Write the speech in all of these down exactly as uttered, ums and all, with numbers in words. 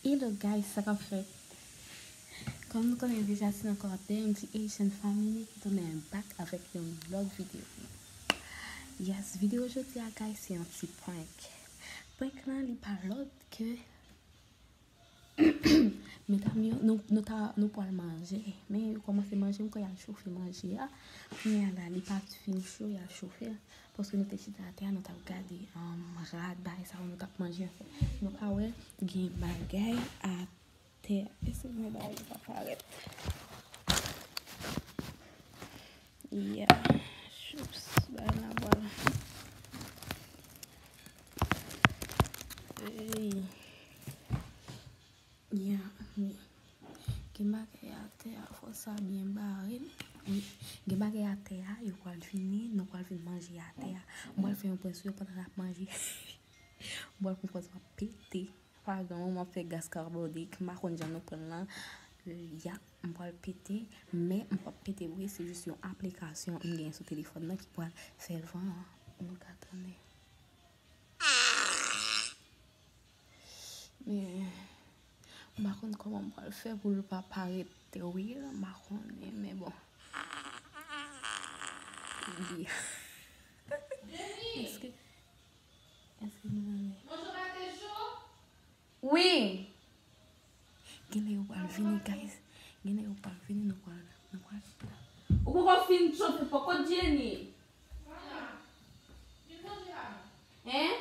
Hello guys, sa k ap fèt? Kòm nou konnen deja, se nan kòmantè M T Asian Family ki tounen back avèk yon lòt videyo. Yes, videyo jodi a guys, se yon ti prank. Prank lan li pa lòt ke medam yo, nou, nou ta, nou pral manje. Men yo kòmanse manje, m kwè y al chofe manje a. Kounye a la, li pa fin cho, y al chofe. Paske nou te chita atè a, nou t ap gade, um, rad, bagay sa yo, nou t ap manje ansanm. Nou ka wè, gen bagay atè a. Èske gen bagay ki pa parèt? Yeah. Choups, bagay la, vwala. Ey. Ya, wi. Gen bagay atè a, fò sa byen bare. Wi. Gen bagay atè a, yo pral vini, nou pral vin manje atè a. M pral fè yon pwen sou yo pandan n ap manje. M pral pran pòz m ap pete. Padan m ap fè gaz kabonik, m pa konn jan nou pran l lan. Ya, m pral pete, men m p ap pete vre, se jis yon aplikasyon m genyen sou telefòn nan ki pral fè van an. Nou ka tande. Men, m pa konn kòman m pral fè pou l pa parèt real, m pa konnen, men bon. Yeah. Èske, èske nou renmen? Wi. Genlè yo pral vini, guys. Genlè yo pral vini, nou pral, nou pral. Ou poko fin chofe, poko Jenny. Hein?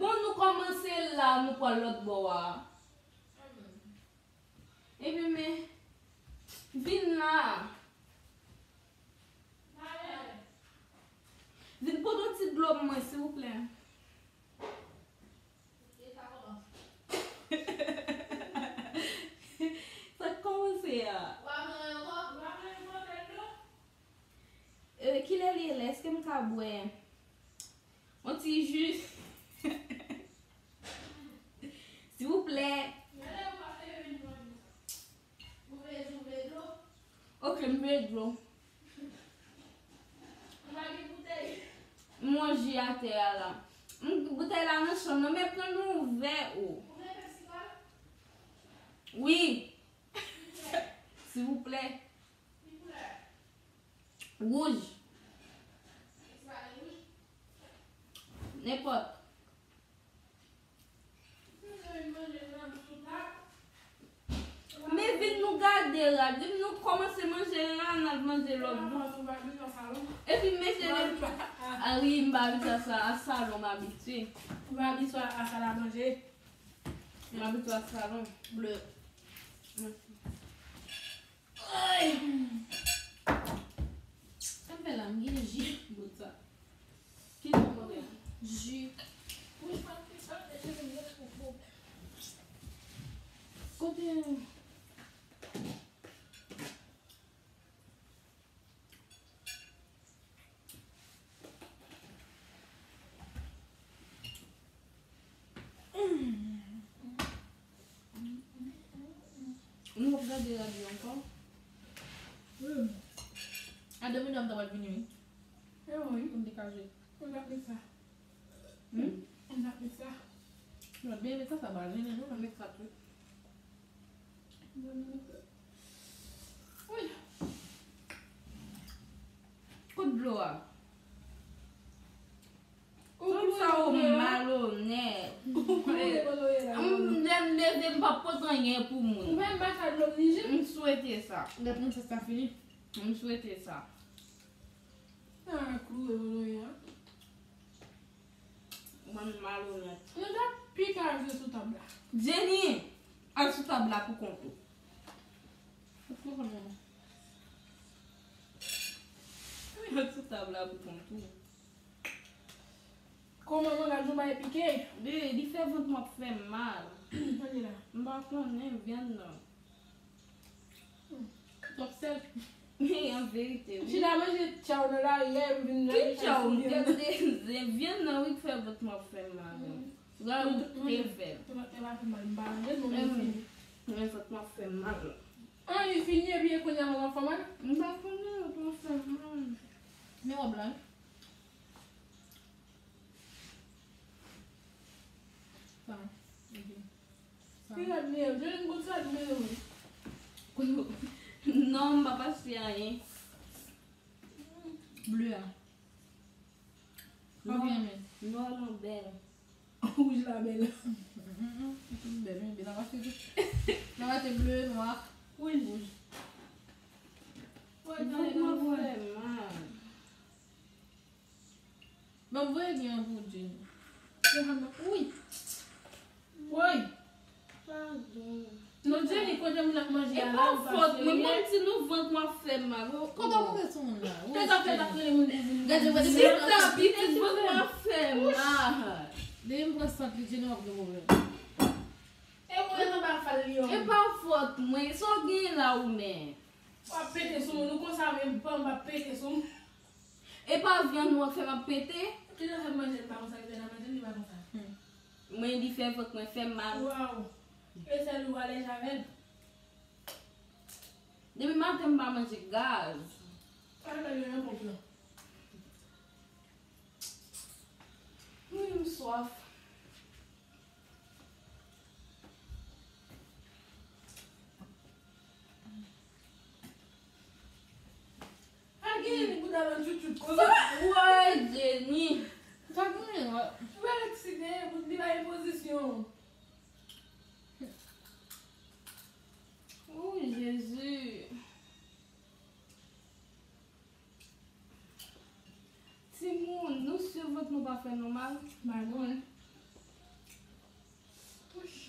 Bon, nou kòmanse la, nou pral lòt bò a. Epi men, vin la. Vin pote yon ti dlo pou mwen, silvouplè. Sa k kòmanse a? Kilè li ye la? Èske m ka bwè yon ti ji? Silvouplè. Ok, m vle dlo. M wè ji atè a la. M, boutèy la nan chanm nan, men pran yon vè o. Wi. Silvouplè. Wouj. Nenpòt. Men vin nou gade rad, vin nou kòmanse manje la, n al manje lòt bò. Epi mesye, a wi, m pa abitye a sa, a salon m abitye. M pa abitye a sal a manje. M abitye a salon. Bleu. Mèsi. Ay! Sa m fè la, m gen ji. Bout sa. Ki sa m fè? Ji. Kote? Nou ap gade rad yo ankò? Wi. A de minit m ta pral vini, wi. E wi. Pou m dekaje. M ap met sa. Hmm? M ap met sa. Nou ap byen met sa, sa pa jennen nou, n ap met sa tou. Wi. Kot dlo a? Tout sa ou malonèt. Lè m leve, m p ap pote anyen pou moun. M swete sa. M swete sa. Bann malonèt. Nou t ap pike al jwe sou tab la. Jenny, al sou tab la pou kont ou. Al sou tab la pou kont ou. Kòman manman gad yon bagay pike? Li, li fè vant mwen ap fè m mal. Tande la. M pa konnen vyann nan. Twòp sèl. An verite, wi. Chita manje tchaw nan lari a, epi vin la. Ki tchaw? M te mande vyann nan, wi, k fè vant mwen ap fè m mal. Gade ou te fè. Vant mwen ap fè mal, m pa manje, non, men fini. Men vant mwen ap fè m mal. An, li fini, epi e kounye a vant mwen ap fè mal? M pa konnen, vant mwen ap fè m mal. Men wòb la, wi. Sa, ok. Ki rad li ye? Jolin, kot rad li ye? Non, m pa pase anyen. Ble a. Pa byen menm. Nwa lan bèl. Wouj la bèl. Tout bèl, men bèl. Nan pase tout. Nan pase ble, nwa, wouj. Woy, tande nan fè mal. Ban m voye gen yon pou Jenny. Woy! Woy! Pa gen. Non, Jenny, kote moun ap manje a la, ou pa serye. E pa fòt mwen, mwen ti nou vant mwen ap fè mal. Kote w monte sou moun la? Tèt ap fè t ap rele moun pou vin. Gade, gade, gade. Chita, pitit, vant mwen ap fè mal. Depi m pran sant li, Jenny, w ap gen pwoblèm. E ou ret anba fal li yo. E pa fòt mwen, sa w genyen la ou menm? W ap pete sou moun, ou konsa menm, pa m ap pete sou moun. E pa vyann ou an k fè m ap pete? Ki jan fè m manje, m pa konsa, ki jan manje, li pa konsa. Mwen, li fè vant mwen fè m mal. Waw. E sèl ou alèz avè l? Depi maten, m pa manje gaz. Sa fè l gen yon konplo. Wi, m swaf. Al gen li pou ta nan tchoutchout konsa. Woy, Jenny. Sa gen la? Ou pa eksite, pou li pa gen pozisyon. Oh, Jezi. Timoun, nou si vant nou pa fè nou mal? Mal, wi. Ouch.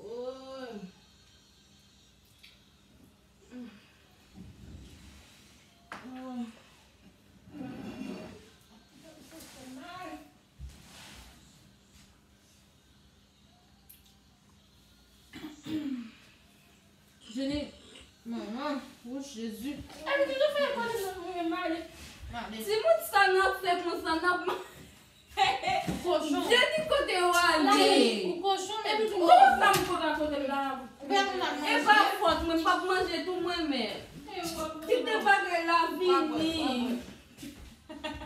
Woy. Woy. Jenny, manman, wouch, Jezi. Epi ki jan fè konnen nan mwen male? Male. Timoun sa n ap fè konsa, n ap ma-, Kochon. Jenny, kote w ale? Ou kochon, men. Epi tou, oh, sa m konn rakonte m la. Ou pa konn ap manje? E pa fòt mwen, m p ap manje tou mwen menm. Kite bagay la vini.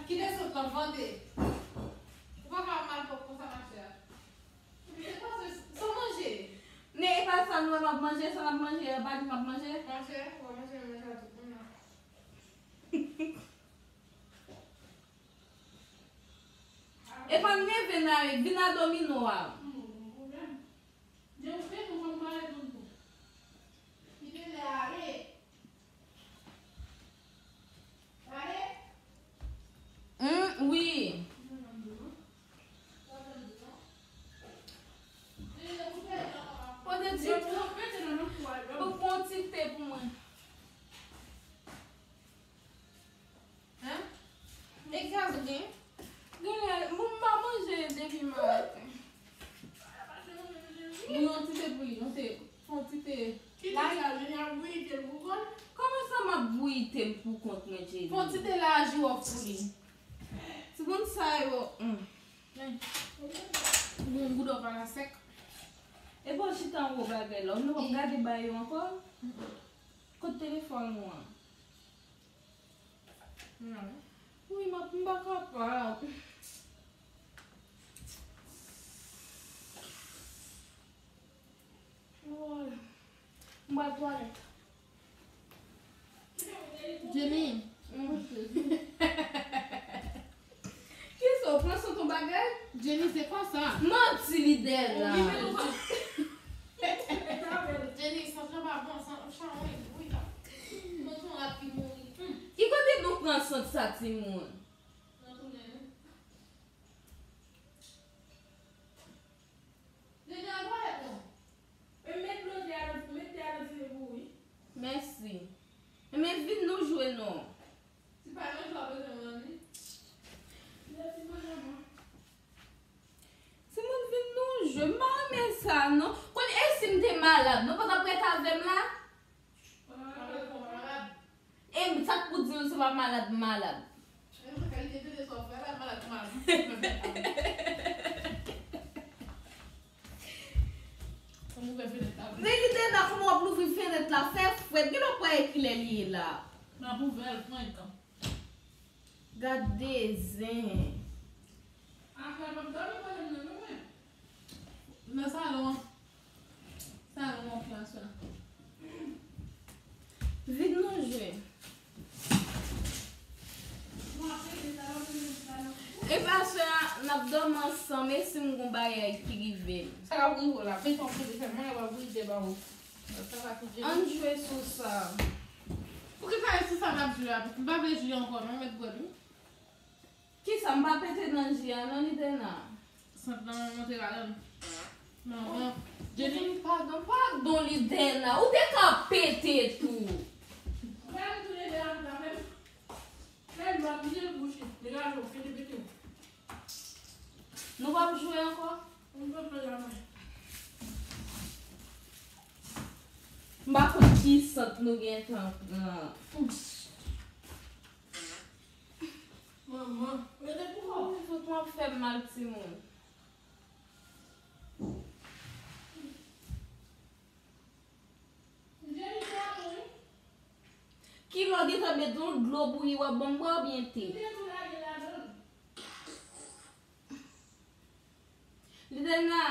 Kite sot lan vante. Ou pa ka malpwòp konsa, machè. Sa manje. Men e pa sa nou wè m ap manje, sa n ap manje, e pa di m ap manje. Manje, w ap manje, manje a tout moun nan. E pa n leve n ale, vin a domino a. Kite lè ale. Hum, wi. Pote ti te. Ou pran ti te pou mwen. Hein? E gaz gen? Gen, bon, m pa manje depi maten. Bouyon ti te pou li, yon te, fon ti te. Kite sa, vini ap bouyi te l pou kont. Kòman sa m ap bouyi te m pou kont mwen, Jenny? Fon ti te la jiwòf pou li. Timoun sa yo, hmm. Bon, bouda pa la sèk. E bon, chita anwo bagay la. Ou nou p ap gade ba yo ankò? Kot telefòn ou an? Non. Wi, m ap, m pa kapab. Woy. M pral twalèt. Jenny. Mm. Kisa, ou pran sant yon bagay? Jenny, se konsa. Manti li dèyè la. Jenny, sant lan pa bon, sant chan wi, wi. Non, se yon rat ki mouri. Ki kote nou pran sant sa, timoun? Nan tounen nou. Jenny, al twalèt non. Men met dlo te a nan, met te a nan ti te pou ou, wi. Mèsi. Men vin nou jwe non. Ti pa nan jwa bezwen manje. Lè ti manje mwen. Timoun vin nou jwe, m pa renmen sa non. Konn e si m te malad, nou pa t ap ret avè m la? E sa k pou di nou se pa malad, malad. Men kite la, kòman w ap louvri fenèt la, fè frèt. Gen lè w kwè e kilè li ye la. N ap ouvè l, pran tan. Gade zen. Afè m ap dòmi kote m nan, non, men. Salon. Salon an plas la. Vin nou jwe. E pa sè a, n ap dòmi ansanm, e si m gon bagay ki rive m? Sa k ap rive w la? Mete yon kote fè mwen, w ap ride ba ou. Sa va tout jeni. Ann jwe sou sa. Poukisa e sou sa n ap jwe a? M pa vle jwe ankò, non, mèt bwè l, wi. Kisa, m pa pete nan ji a, non, Lidena? Sant lan monte ladan l. Non, non. Jeni, padon, padon, Lidena. Ou te ka pete tou. Mwen, m tou leve a, m ta fè. Lè l va byen bouche, degaje w, pete, pete w. Nou p ap jwe ankò? M pa konn ki sant nou gentan pran. Manman, rete pou kò w. Fout w ap fè m mal, timoun. Ki lè w gentan met yon dlo bouyi w ap ban m bwè oubyen te? Lidena.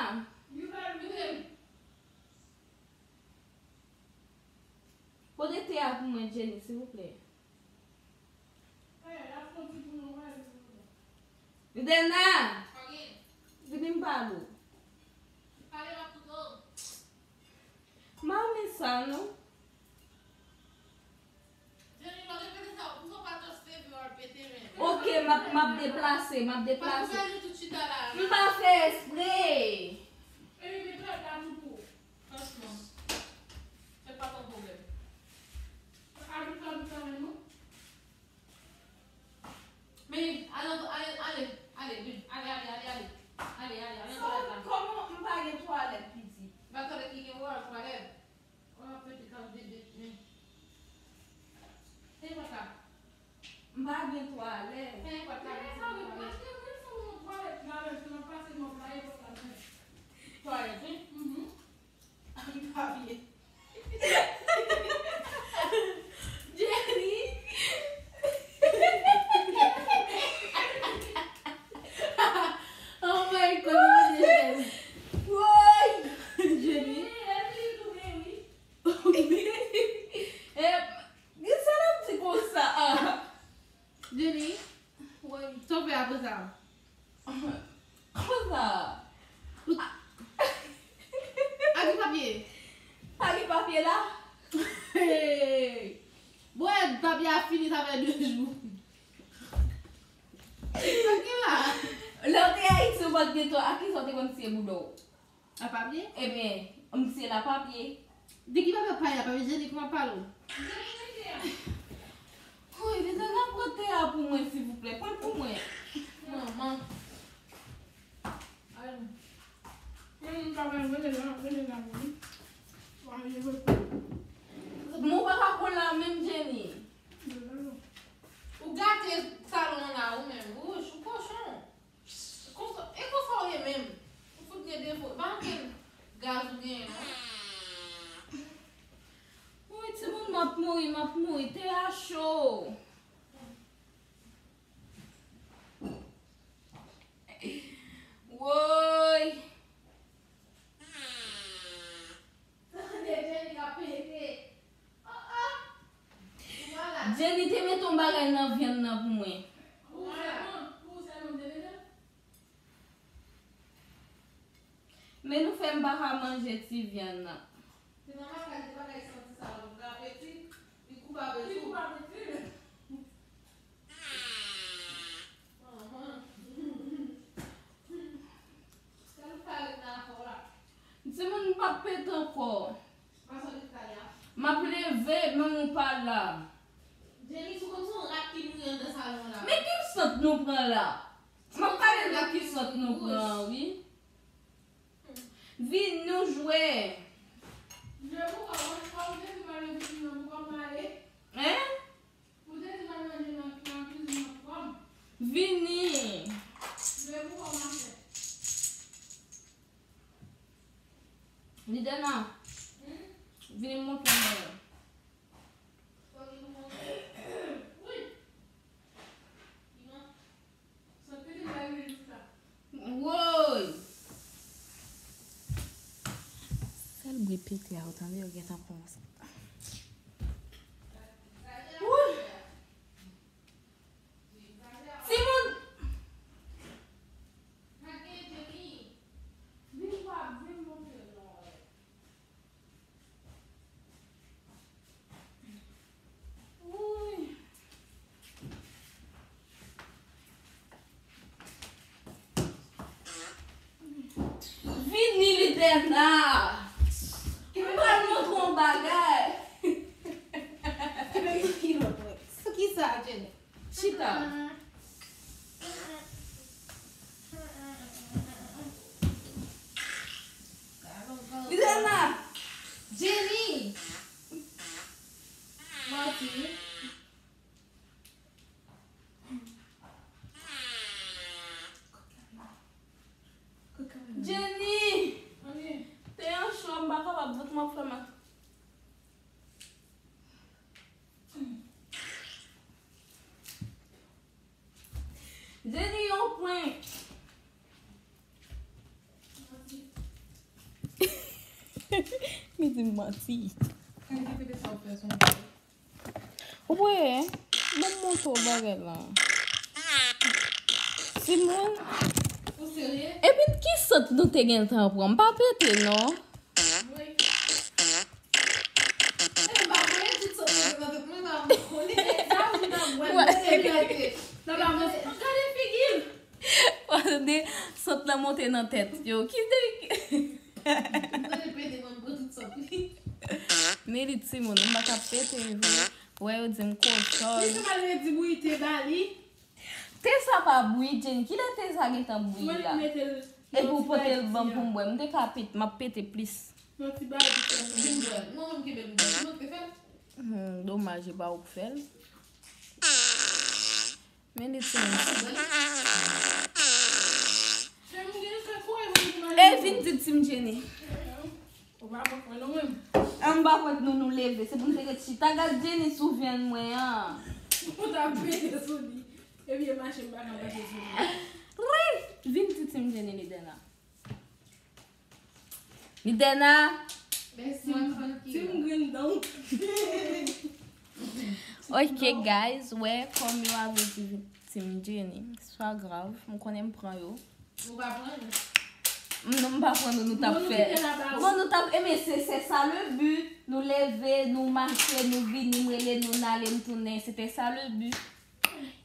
Pote te a pou mwen, Jenny, silvouplè. Lidena! Vini m pale w. Manmi sa, non? Ok, m ap, m ap deplase, m ap deplase. M pa fè espre. Franchman, se pa yon pwoblèm. Men, ale, ale, ale, ale, vin, ale, ale, ale, ale. Ale, ale, ale, ale, twalèt la. Kòman m pa gen twalèt, pitit? Ba twalèt ki gen wòl twalèt. Wòl twalèt ki gen wòl twalèt. M pa gen twalèt. Twalèt, wi. Twalèt, wi. Papye. Jenny. Oh my God, Jenny. Woy! Jenny. Eh, sa l ap di konsa? Jenny. Woy. Sa w fè apre sa? Konsa. A ki papye? Pa gen papye la? Bon, papye a fini, sa fè de jou. Sa gen la? Lè w te Ayiti, ou pa t gen tan, a kisa w te konn siye bouda w? A papye? Ebyen, m siye l a papye. De ki papye w ap pale la? Papye ijenik mwen ap pale w. Woy, Lidena, pran te a pou mwen, silvouplè. Pran l pou mwen. Manman. Ay. Mwen, m pa pral rele la, rele la, wi. Mwen, ou pa ka pran la menm, Jenny. Ou gate salon an la, ou menm. Wouch, ou kochon. Konsa, e konsa w ye menm? Ou fout gen defo. Pa ankenn gaz ou genyen, non. Woy, timoun, m ap mouri, m ap mouri. Te a cho. Woy. Tande Jenny k ap pete. Oh, oh. Jenny te mete yon bagay nan vyann nan pou mwen. Men nou fè m pa ka manje ti vyann nan. Se nan bagay, se bagay santi sa, ou gen apeti, li koupab tou. Li koupab tou. Timoun, m p ap pete ankò. M ap leve, men ou pa la. Men ki sant nou pran la? M ap pale de ki sant nou pran, wi. Vin nou jwe. Hein? Vini. Lidena. Vini m montre w bagay. Woy! Te a, ou tande, yo gentan kòmanse. Wouy! Timoun! Vin pa, vin montre non. Wouy. Vini, Lidèna. M pral montre w yon bagay. Sa ki sa, Jenny? Chita. Lidèna. Jenny. Manti. Jenny. Te an cho, m pa kapab, vant mwen ap fè mal. Jenny, yon pwen. Li di m manti. Ou wè, ban m montre w bagay la. Timoun. Epi ki sant nou te gentan pran? M pa pete, non. Gade figi l. Gade, sant lan monte nan tèt yo. Ki de... Men li timoun, m pa ka pete vre. Wè, yo di m kochon. Te sa pa bouyi, Jenny. Kilè te sa gentan bouyi la? Epi w pote l ban m pou m bwè. M te ka pete, m ap pete plis. Hmm, domaj, e pa ou k fè l. Men li timoun. E vin di Team Jenny. An m pa kwè nou, nou leve. Se pou n te ret chita. Gad Jenny sou vyann mwen an. Ou ta pete sou li. Epi e mache m pa ka mache sou li. Wi! Vin di Team Jenny, Lidèna. Lidèna. Mèsi, mwen trankil. Team grenn dan. Ok, guys, wè, kòm yo avèti Team Jenny. Se pa grav, m konnen m pran yo. Ou pa pran yo? Non, m pa pran nou, nou t ap fè. Bon, nou t ap, e men se, se sa le but. Nou leve, nou mache, nou vini, m rele nou, n ale, m tounen. Se te sa le but.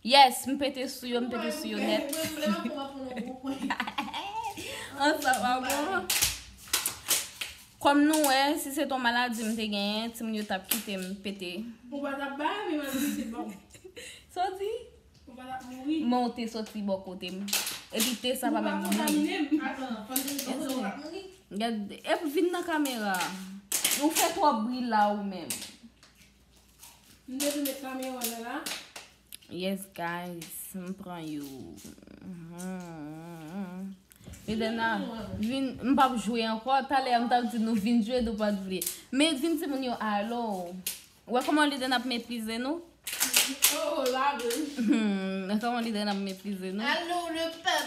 Yes, m pete sou yo, m pete sou yo nèt. An sa pa bon. Kòm nou wè, si se t on maladi m te genyen, timoun yo t ap kite m pete. Ou pa t ap bay, men maladi se bon. Sa w di? Ou pa t ap mouri. Men w te soti bò kote m. Epi te sa pa menm mouri. Ou pa kontamine m. Atan, fò n te di konsa ou pa t mouri. Gad, epi vin nan kamera. Ou fè twòp bri la ou menm. M te dwe met kamera nan la. Yes, guys, m pran yo. Mhm. Lidèna, vin, m p ap jwe ankò. Talè a m t ap di nou vin jwe, nou pa t vle. Men vin di moun yo alo. Ou wè kòman Lidèna ap meprize nou? Oh, la vre. Hmm, kòman Lidèna ap meprize nou? Alo, le pèp.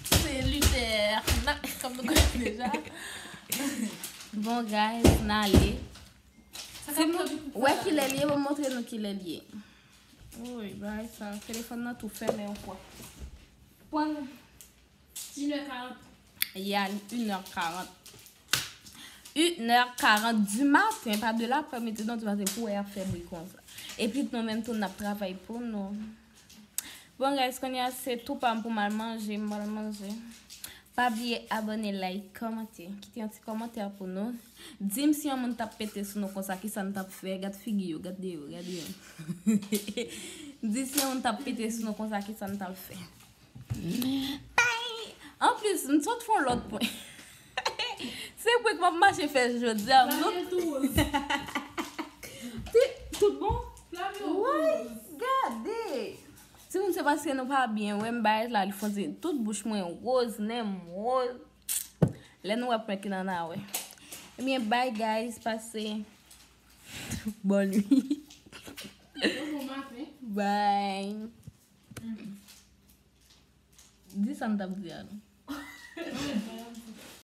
Se Lidèna, kòm nou konnen deja. Bon, guys, n ale. Wè kilè l ye, ban m montre nou kilè l ye. Woy, bagay sa, telefòn nan tou fèmen yon fwa. Pran. Une heure quarante. Yeah, une heure quarante. Une heure quarante du matin, pa de l'après-midi, non, du matin, pou wè y ap fè bri konsa. Epi nou menm tou, n ap travay pou nou. Bon, guys, kounye a se tou pa m pou m al manje, m pral manje. Pa bliye abòne, like, kòmante. Kite yon ti kòmantè pou nou. Di m si yon moun t ap pete sou nou konsa, kisa n t ap fè? Gad figi yo, gade yo, gade yo. Di si yon moun t ap pete sou nou konsa, kisa n t ap fè? Ay! Anplis, m sot fè yon lòt pwen. Se pwen k m ap mache fè jodi a. Tout bon? Woy, gade! Timoun, se paske nou pa byen wè m, bagay la, li fon di tout bouch mwen woz, nen m woz. Lè nou wè prank nan a wè. Ebyen, bye guys, pase bonne nuit. Bye. Di sa m t ap di a non.